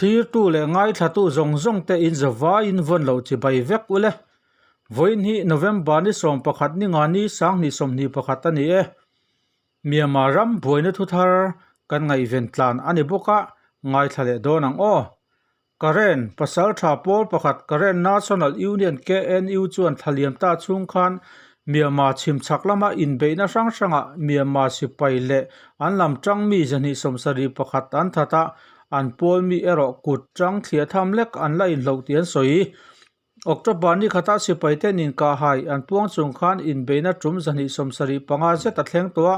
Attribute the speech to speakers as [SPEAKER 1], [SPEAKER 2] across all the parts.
[SPEAKER 1] Thlirtu leh ngaithlatu zawng zawng te in zavaiin vawn loh chibai vek ule. Vawiin hi November ni 11 ni nga ni 2021 a ni e. Myanmar ram buaina thuthar kan ngaihven tlan a ni bawk a, ngaithla leh dawn ang aw. Karen, pasal tha pawl pakhat Karen National Union, KNU, chuan thla liam ta chhung khan Myanmar chhim chhak lama inbeihna hrang hrangah Myanmar sipai leh an lam tang mi 271 an that a, an pawl mi erawh kut tang thliah tham lek an la inhloh tih an sawi. October ni khata sipai ten inkahhai an puang chung khan inbeihna tum 275 zet a thleng tawh a,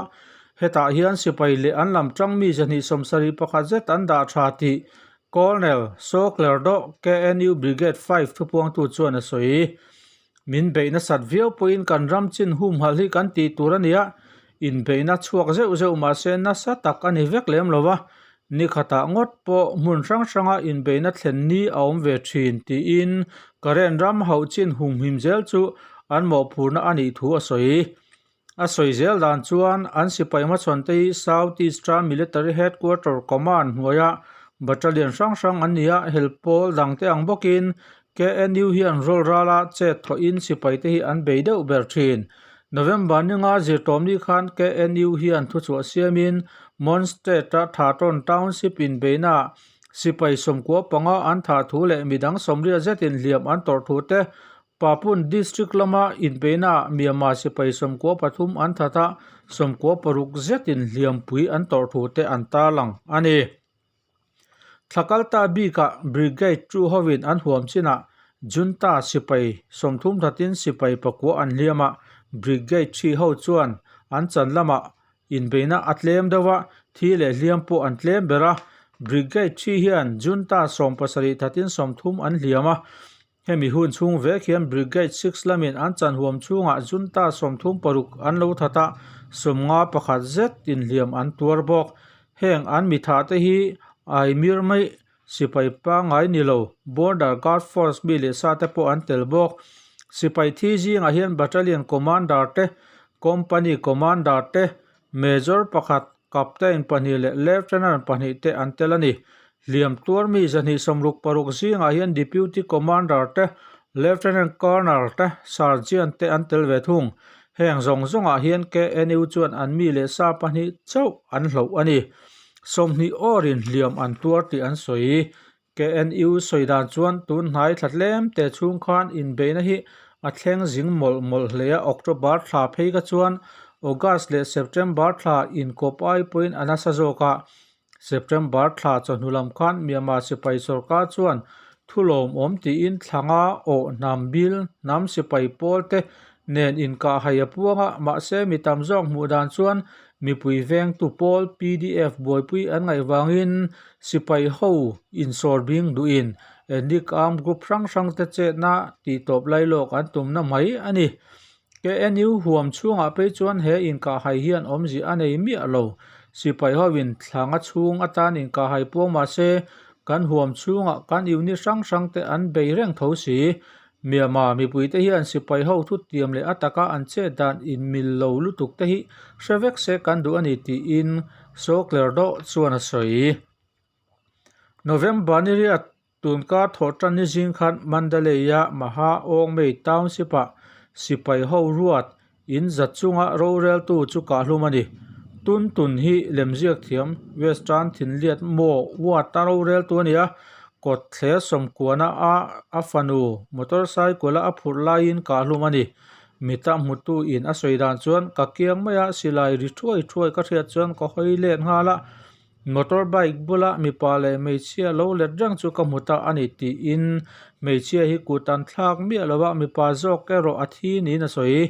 [SPEAKER 1] hetah hian sipai leh an lam tang mi 271 zet an dah tha tih Colonel Saw Klerdoh, KNU Brigade 5 thupuangtu chuan a sawi. Min beih nasat viau pawhin kan ram chin humhalh hi kan tih tur a ni a, inbeihna chhuak zeuh zeuh mahse nasa tak a ni vek lem lo va, ni khatah ngawt pawh hmun hrang hranga inbeihna thlen ni a awm ve thin tiin Karen ram hauh chin humhim zel chu an mawhphurhna a nih thu a sawi. A sawi zel dan chuan an sipai hmachhawn te hi South Eastern Military Headquarter Command hnuaia battalion hrang hrang an ni a, hel pawl dang te ang bawkin KNU hian rawl rala chet thawhin sipai te hi an bei deuh ber thin. November ninga zirtawmni khan KNU hian thuchhuah siamin Mon State-a Thaton Township inbeihnaah sipai 95 an thah thu leh midang 80 zetin hliam an tawrh thu te Papun District lama inbeihnaah Myanmar sipai 93 an that a, 96 zetin hliampui an tawrh thu te an tarlang a ni. Thlakalta bikah Brigade 2 hovin an huam chinah Junta sipai 30 thatin sipai pakua an hliam a, Brigade 3 ho chuan an chan lamah inbeihna a tlem deuh a, thi leh hliam pawh an tlem ber a. Brigade 3 hian Junta 70 thatin 30 an hliam a, Hemi hun chhung vek hian Brigade 6 lamin an chanhuam chhungah Junta 36 an lo that a, 51 zet inhliam an tuar bawk. Heng an mitha te hi Aimir mai sipai pangngai ni lo, Border Guard Force mi leh sa te pawh an tel bawk. Sipai thi zingah hian Battalion Commander te, Company Commander te, Major pakhat, Captain pahnih leh Lieutenant pahnih te an tel a ni. Hliam tuar mi 266 zingah hian Deputy Commander te, Lieutenant Colonel te, Sergeant te an tel ve thung. Heng zawng zawngah hian KNU chuan an mi leh sa pahnih chauh an hloh a ni. 20 awrin hliam an tuar tih an sawi. KNU sawi dan chuan tun hnai thla tlem te chhung khan inbeihna hi a thleng zing mawlh mawlh hle a, October thla phei kha chuan August leh September thla inkawp ai pawhin a nasa zawk a. September thla chawhnu lam khan Myanmar sipai sorkar chuan thu lawmawm tiin thlanga awh hnam bil hnam sipai pawl te nen inkahhai a puang a, mahse mi tam zawk hmuh dan chuan mipui vengtu pawl PDF buaipui an ngaih vangin sipai ho insawr bing duhin ethnic armed group hrang hrang te chetna tihtawp lailawk an tumna mai a ni. KNU huam chhungah phei chuan he inkahhai hian awmzia a nei miah lo. Sipai hoin thlanga chhung atan inkahhai puang mahse kan huam chhungah kan unit hrang hrang te an bei reng tho si. Myanmar mipuite hian sipai ho thutiam leh a taka an chet dan inmil lo lutuk te hi hre vek se kan duh a ni tiin Saw Klerdoh chuan a sawi. November ni riat tunkar thawh tan ni zing khan Mandalay-a Maha Aungmei Township-ah sipai ho ruat in za chunga roreltu chu kahhlum a ni. Tun tun hi lemziak thiam Western Thinliat Maw Ward-a roreltu a ni a, kawt thler sawmkuana a a fanu motorcycle-a a phurh laiin kahhlum a ni. Mita hmutu in a sawi dan chuan ka kiang maia silai ri thuai thuai ka hriat chuan ka hawi let nghal a. Motor bike bula mipa leh hmeichhia lo let reng chu ka hmu ta a ni tiin hmeichhia hi kut an thlak miah lo a, mipa zawk erawh a thi niin a sawi.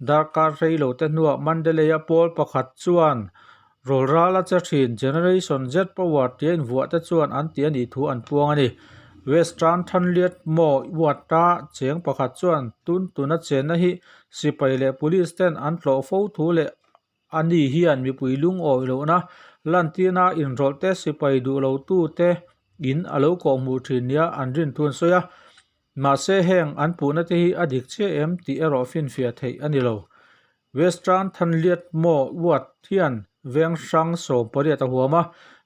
[SPEAKER 1] Darkar rei lo te hnuah Mandalay-a pawl pakhat chuan rawl ral a che thin Generation Z Power tia invuah te chuan an ti a nih thu an puang a ni. Western Thanliat Maw Ward-a cheng pakhat chuan tun tuna chenna hi sipai leh police ten an tlawh fo thu leh A ni hian mipui lungawi lohna lantirna inrawlh te sipai duh lo tute in a lo kawhhmuh thin nia an rin thu an sawi a. Mahse heng an puhna te hi a dik chiah em tih erawh finfiah theih a ni lo. Western Thanliat Maw Ward hian veng hrang 18 a huam a.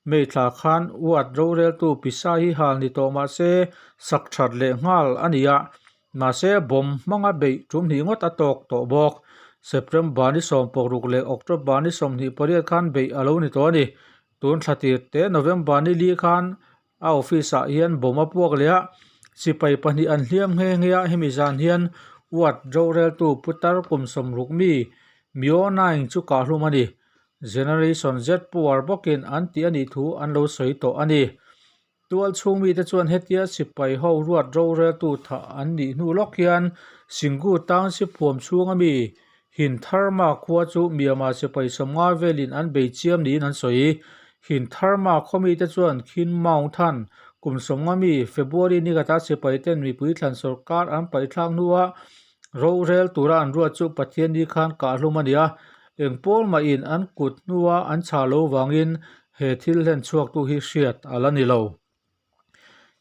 [SPEAKER 1] May thla khan ward roreltu pisa hi hal ni tawh mah se sak that leh nghal a ni a, mahse bomb hmanga beih tum hnih ngawt a tawk tawh bawk. September ni 16 leh October ni 28 khan beih a lo ni tawh a ni. Tun thla tir te November ni li khan a office ah hian bomb a puak leh a, sipai pahnih an hliam nghe nghe a, hemi zan hian ward roreltu putar kum 60 mi Myo Naing chu kah hlum a ni. Generation Z power bawkin an tih a nih thu an lo sawi tawh a ni. Tual chhung mite chuan hetia sipai ho ruat roreltu thah an nih hnu lawk hian Singu Township huam chhunga mi Hintharma khua chu Myanmar sipai 50 velin an bei chiam niin an sawi. Hintharma khaw mite chuan Khin Maung Than kum 50 mi February ni khatah sipai ten mipui thlan sawrkar an paihthlak hnua rorel tura an ruat chu Pathian ni khan kah hlum a ni a. Eng pawl mahin an kut hnua an chhah lo vangin he thil hlen chhuaktu hi hriat a la ni lo.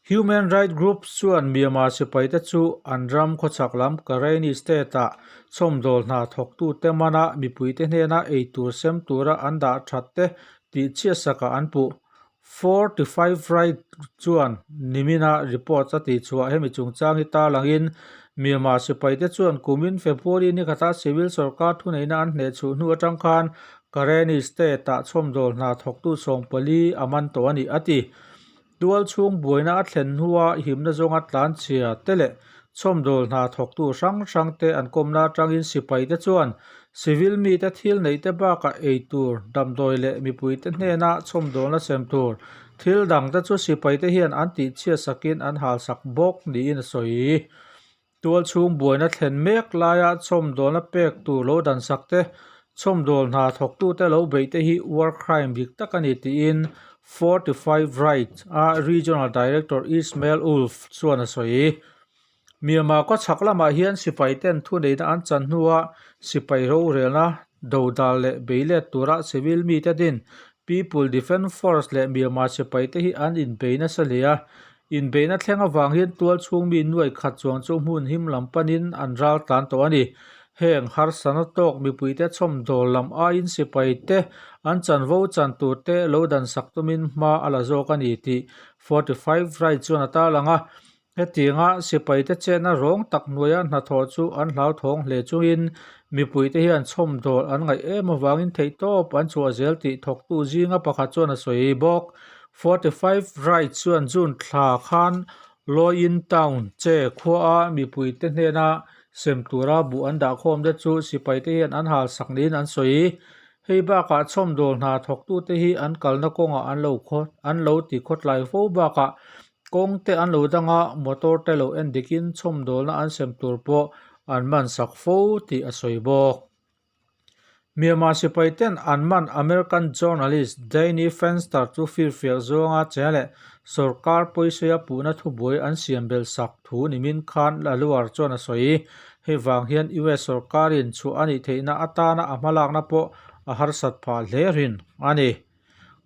[SPEAKER 1] Human Rights Groups chuan Myanmar sipaite chu an ram khawchhak lam Karenni State-ah chhawmdawl hna thawktute mana mipuite hnena eitur sem tura an dah that te tih chhiatsakah an puh. 45 Rights chuan nimina report a tihchhuah hemi chungchang hi tarlangin Myanmar sipaite chuan kumin February ni khatah civil sawrkar thuneihna an hnehchhuh hnu atang khan Karenni State-ah chhawmdawl hna thawktu 14 a man tawh a ni a ti. Tual chhung buaina a thlen hnua himna zawnga tlanchhia te leh chhawmdawl hna thawktu hrang hrang te an kawmna atangin sipaite chuan civil mite thil neih te bakah ei tur, damdawi leh mipuite hnena chhawmdawlna sem tur thil dang te chu sipaite hian an tihchhiat sakin an halsak bawk niin a sawi. Tual chhung buaina thlen mek laia chhawmdawlna pek tur lo dan sak te, chhawmdawl hna thawktute lo beih te hi war crime dik tak a ni tiin 45 Rights a Regional Director Ismail Ulf chuan a sawi. Myanmar khawchhak lamah hian sipai ten thuneihna an chan hnua sipai rorelna dodal leh beilet tura civil mite din People Defence Force leh Myanmar sipai te hi an inbei nasa hle a. Inbeihna thleng avang hian tual chhung mi nuai khat chuang chu hmun him lam panin an ral tlan tawh a ni. Heng harsatna tawk mipuite chhawmdawl lam aiin sipai te an chanvo chan tur te lo dan sak tumin hma a la zawk a ni tih 45 Rights chuan a tarlang a. Hetianga sipaite chetna rawng tak hnuaia hnathawh chu an hlauthawng hle chungin mipuite hian chhawmdawl an ngaih em avangin theihtawp an chhuah zel tih thawktu zinga pakhat chuan a sawi bawk. 45 Rights chuan June thla khan Loyin Town che khuaa mipuite hnena sem tura buh an dahkhawm te chu sipaite hian an halsak niin an sawi. Hei bakah chhawmdawl hna thawktute hi an kalna kawngah an lo ti khawtlai fo bakah kawng te an lo dang a, motor te lo en dikin chhawmdawlna an sem tur pawh an man sak fo tih a sawi bawk. Myanmar sipai ten an man American journalist Danny Fenster chu firfiak zawnga che leh sawrkar pawisawi puhna thubuai an siam belh sak thu nimin khan Laluar chuan a sawi. Hei vang hian US sawrkarin chhuah a nih theihna atana a hmalakna pawh a harsat phah hle rin a ni.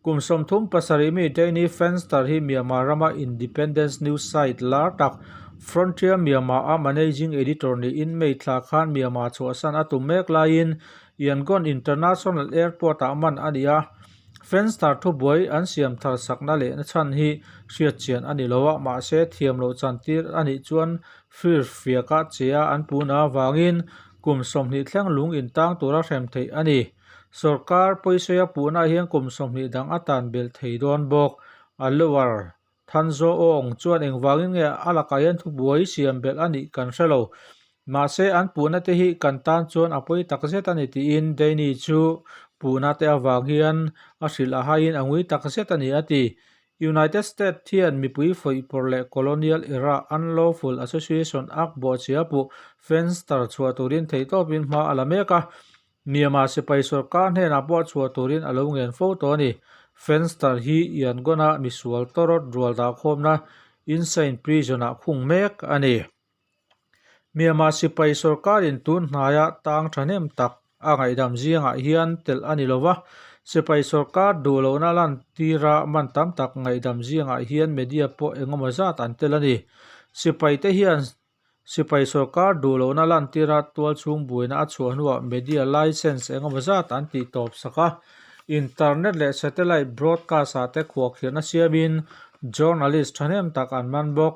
[SPEAKER 1] Kum 37 mi Danny Fenster hi Myanmar rama Independence news site lar tak Frontier Myanmar a managing editor niin May thla khan Myanmar chhuahsan a tum mek laiin Yangon International Airport-ah man a ni a. Fenster thubuai an siam thar sakna leh na chhan hi hriatchian a ni lo a, mahse thiam loh chantir a nih chuan firfiaka che a an pun avangin kum 20 thleng lung intang tura hrem theih a ni. Sawrkar pawisawi a puhnaah hian kum 20 dang a tan belh thei dawn bawk. A lower Thanzaw Aung chuan engvangin nge a lakah hian thubuai siam belh a nih kan hre lo. Mahse an puhna te hi kan tan chuan a pawi tak zet a ni tiin Danny chu puhna te avang hian a hrilh a haiin a ngui tak zet a ni a ti. United States hian mipui fawihpawrh leh colonial era unlawful association ak bawhchhia puh Fenster chhuah turin theihtawpin hma a la mek a. Myanmar sipai sawrkar hnenah pawh chhuah turin a lo ngen fo tawh a ni. Fenster hi Yangon-a misual tawrawt rual dahkhawmna Insein Prison-ah khung mek a ni. Myanmar sipai sawrkarin tun hnaia tang thahnem tak a ngaihdam zingah hian telh a ni lova, sipai sawrkar duh lohna lan tira man tam tak ngaihdam zingah hian media pawh engemaw zat an tel a ni. Sipaite hian Sipai sawrkar duh lohna lantira tual chhung buaina a chhuah hnuah media license engemaw zat an tih tawp sak a. Internet leh satellite broadcast ah te khuahkhirhna siamin journalist thahnem tak an man bawk.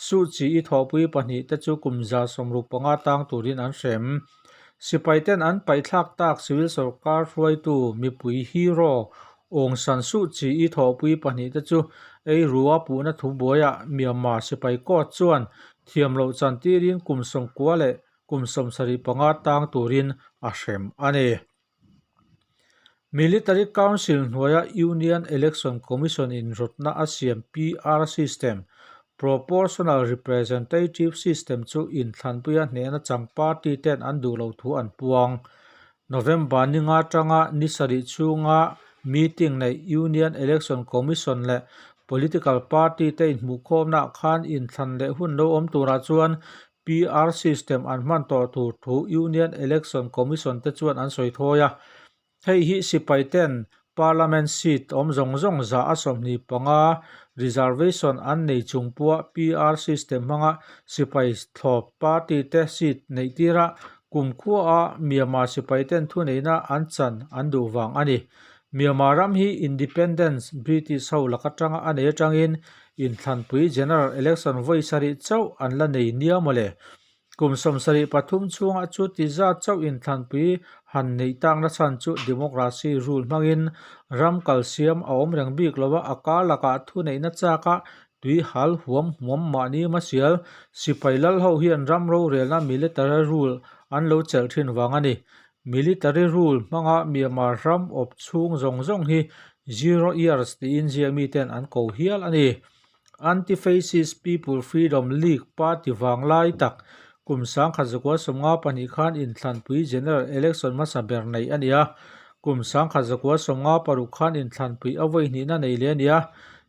[SPEAKER 1] Suu Kyi-i thawhpui pahnihte chu kum 65 tang turin an hrem. Sipaiten an paihthlak tak civil sorkar hruaitu mipui hero Aung San Suu Kyi-i thawhpui pahnihte chu ei rua puhna thubuaiah Myanmar sipai court chuan thiam loh chantirin kum 90 leh kum 75 tang turin a hrem a ni. Military Council hnuaia Union Election Commission in rawtna a siam PR system, Proportional Representative System, chu inthlanpuia hnehna chang party ten an duh loh thu an puang. November ni nga tanga ni sarih chhunga meeting neih Union Election Commission leh political party te inhmuhkhawmnaah khan inthlan leh hun lo awm turah chuan PR system an hman tawh tur thu Union Election Commission te chuan an sawi thawi a. Hei hi sipai ten Parliament seat awm zawng zawng 125 reservation an nei chung pawha PR system hmanga sipai thlawp party te seat neih tira kumkhua Myanmar sipai ten thuneihna an chan an duh vang a ni. Myanmar ram hi independence British ho lak atanga a nei atangin Inthlanpui General Election vawi sarih chauh an la nei nia mawle. Kum 73 chhungah chu ti zat chauh inthlanpui han neih takna chhan chu democracy rule hmangin ram kal siam a awm reng bik lo a, a kar lakah thuneihna chaka tui hal huam huam mahni hmasial sipai lal ho hian ram rorelna military rule an lo chelh thin vang a ni. Military rule hmanga Myanmar ram awp chhung zawng zawng hi zero years tiin ziak miten an ko hial a ni. Anti-Fascist People Freedom League party vang lai tak kum 1992 khan inthlanpui general election hmasa ber nei a ni a, kum 1996 khan inthlanpui a vawi hnihna nei leh a ni a,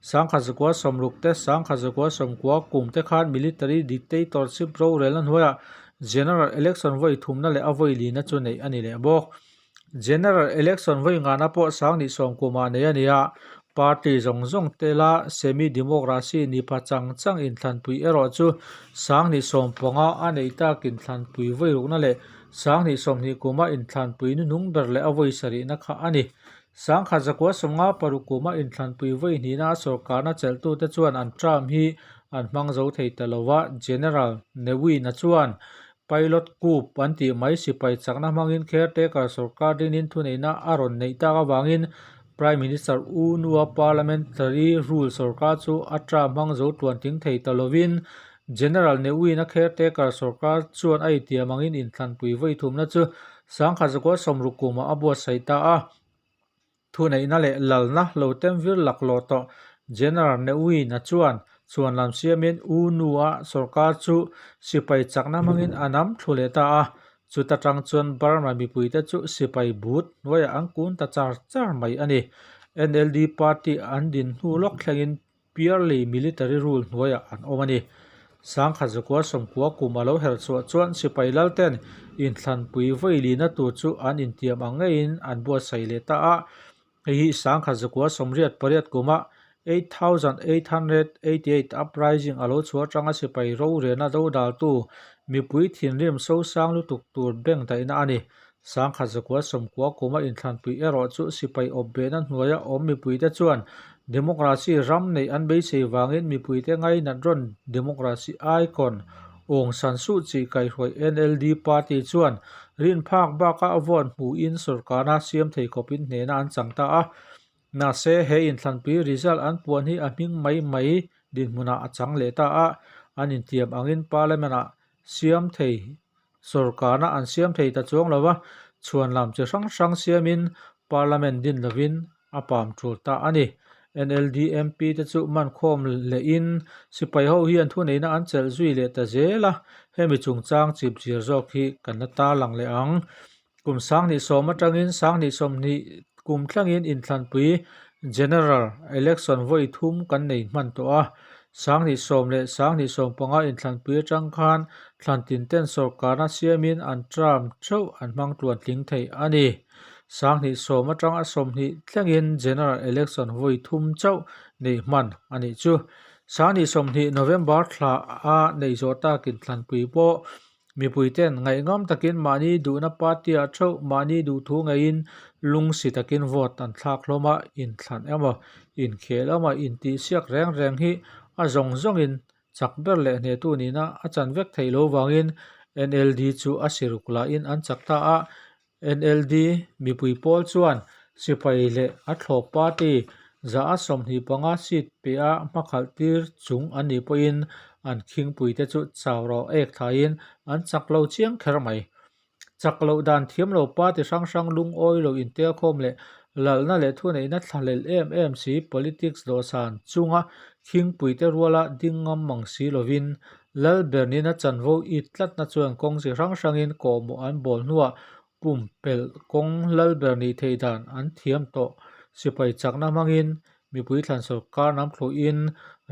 [SPEAKER 1] 1960 te 1990 kum te khan military dictatorship rorelna hnuaiah General Election vawi thumna leh a vawi lina chu neih a ni leh bawk. General Election vawi ngana pawh 2010 kumah nei a ni a, party zawng zawng tela semi-democracy ni pha chang chang inthlanpui erawh chu 2015 a neih tak inthlanpui vawi rukna leh 2020 kuma inthlanpui nuhnung ber leh a vawi sarihna kha a ni. 1956 kuma inthlanpui vawi hnihna a sorkarna chelhtute chuan an term hi an hmang zo thei ta lo a, General Ne Win-a chuan pilot coup an tih mai sipai chakna hmangin caretaker sorkar dinin thuneihna a rawn neih tak avangin Prime Minister U Nu-a parliamentary rule sorkar chu a term hmang zo tluan tling thei ta lovin General Ne Win-a caretaker sorkar chuan a intiam angin inthlanpui vawi thumna chu 1960 kumah a buatsaih ta a. Thuneihna leh lalna lo tem vir laklawh tawh General Ne Win-a chuan chuan lam siamin U Nu-a sorkar chu sipai chakna hmangin a nam thlu leh ta a. Chuta tang chuan Burma mipuite chu sipai but hnuaiah an kun ta char char mai a ni. NLD party an din hnu lawk thlengin Purely military rule hnuaiah an awm a ni. 1990 kum a lo herh chhuah chuan sipai lalten inthlanpui vawi lina tur chu an intiam ang ngeiin an buatsaih leh ta a. Hei hi 1988 kuma 8888 uprising a lo chhuah atanga sipai rorelna dodaltu mipui thinrim sosang lutuk tur bank daihna a ni. 1990 kuma inthlanpui erawh chu sipai awpbehna hnuaia awm mipuite chuan democracy ram neih an beisei vangin mipuite ngainat rawn democracy icon Aung San Suu Kyi kaihhruai NLD party chuan rinphak baka a vote hmuhin sorkarna siam thei khawpin hnehna an chang ta a. Mahse, he inthlanpui result an puan hi a hming mai mai dinhmunah a chang leh ta a, an intiam angin parliament-ah siam thei Sorkarna an siam thei ta chuang lo va, chhuan lam chi hrang hrang siamin Parliament din lovin a pam tul ta a ni. NLD MP te chu mankhawm lehin sipai ho hian thuneihna an chelh zui leh ta zel a, hemi chungchang chipchir zawk hi kan la tarlang leh ang. Kum 2010 atangin 2020 kum thlengin inthlanpui General Election vawi thum kan nei hman tawh a. 2010 leh 2015 inthlanpui atang khan thlantin ten sorkarna siamin an term theuh an hmang tluan tling thei a ni. 2010 atanga 20 thlengin General Election vawi thum chauh nei hman a nih chu. 2020 November thla a neih zawh takin thlanpui pawh. Mipuiten ngaihngam takin mahni duhna party-ah theuh mahni duhthu ngeiin lungsi takin vote an thlak hlawm a, inthlan emaw, inkhel emaw intihsiak reng reng hi a zawng zawngin chak ber leh hnehtu nihna a chan vek theih lo vangin NLD chu a siruk lahin an chak ta a, NLD mipui pawl chuan sipai leh a thlawp party 125 seat pe a hmakhalh tir chung an nih pawhin an khingpuite chu chau rawh ek thlaiin an chak lo chiang kher mai. Chak loh dan thiam lo party hrang hrang lungawi lo intelkhawm leh lalna leh thuneihna thlahlel em em si politics dawhsan chunga khingpuite ruala ding ngam mang si lovin Lalbernina chanvo it tlatna chuan kawng chi hrang hrangin kawhmawh an bawl hnuah pumpelh kawng Lalber nih theih dan an thiam tawh. Sipai chakna hmangin mipui thlan sawrkar nam thluhin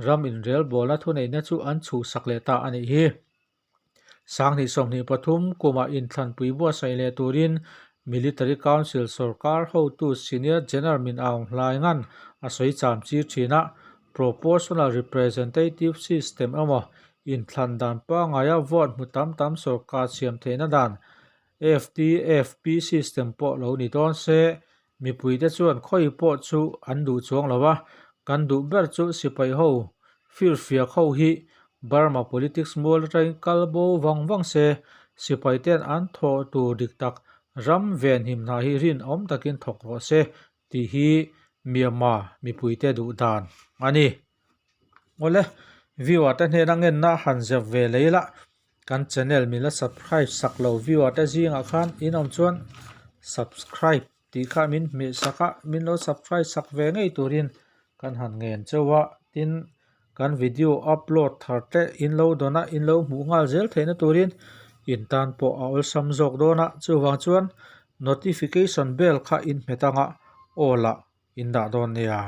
[SPEAKER 1] ram inrelbawlna thuneihna chu an chhuhsak leh ta a nih hi. 2023 kumah inthlanpui buatsaih leh turin Military Council sawrkar hotu Senior General Min Aung Hlainga'n a sawi cham chir thin a, Proportional Representative System emaw inthlan dan pangaia vote hmu tam tam sawrkar siam theihna dan FTFP system pawh lo ni dawn se, mipuite chuan khawi pawh chu an duh chuang lo a, kan duh ber chu sipai ho firfiak ho hi Burma politics mual atangin kal bo vang vang se, sipai ten an thawh tur dik tak ram venhim hna hi rinawm takin thawk rawh se tih hi Myanmar mipuite duh dan a ni. Awle, viewer te hnena ngenna han zep ve lei la, kan channel min la subscribe sak lo viewer te zingah khan in awm chuan subscribe tih kha min hmeh sak a, min lo subscribe sak ve ngei turin kan han ngen chauh a, tin kan video upload thar te in lo dawn a, in lo hmuh nghal zel theihna turin in tan pawh a awlsam zawk dawn a, chuvang chuan notification bell kha in hmet anga aw lah in dah dawn nia.